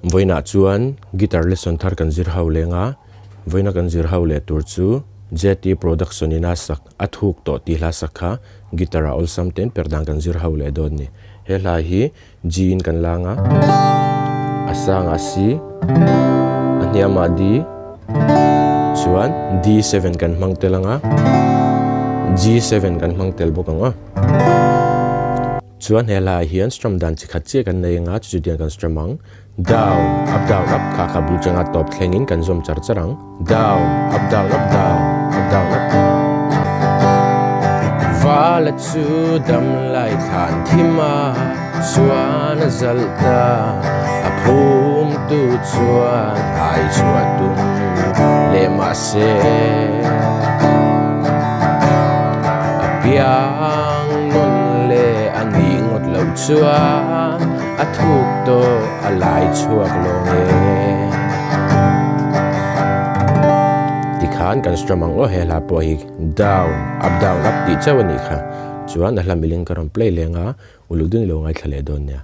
Vawiinah chuan guitar lesson thar kan zir ho leng a, vawiina kan zir ho leh tur chu JT Production in a sak a thuk tawh tih hla sak kha guitar ah awlsam ten per dan kan zir ho leh dawn ni. He hla hi G in kan lang a, a sangah C, a hniamah D, chuan D7 kan hmang tel ang a, G7 kan hmang tel bawk ang aw. Chuan he hlaah hian strum dan chi khat chiah kan nei anga chu chutiang kan strum ang. Down, up down up kha kha bul changa tawp thlengin kan zawm char char ang. Down, up down up down, up down up. Vala chu dam lai thlan thim a, chuan a zalh ta, a phum tu chuan ai chhuah tum leh mahse a piang. Ang nawn leh a nih ngawt lo chuan a thuk tawh a lai chhuak lo nge. Tikhan kan strum ang aw he hla pawh hi down up down up tih chauh a nih kha. Chuan a hla miling ka rawn play leng a, uluk dun i lo ngaithla leh dawn nia.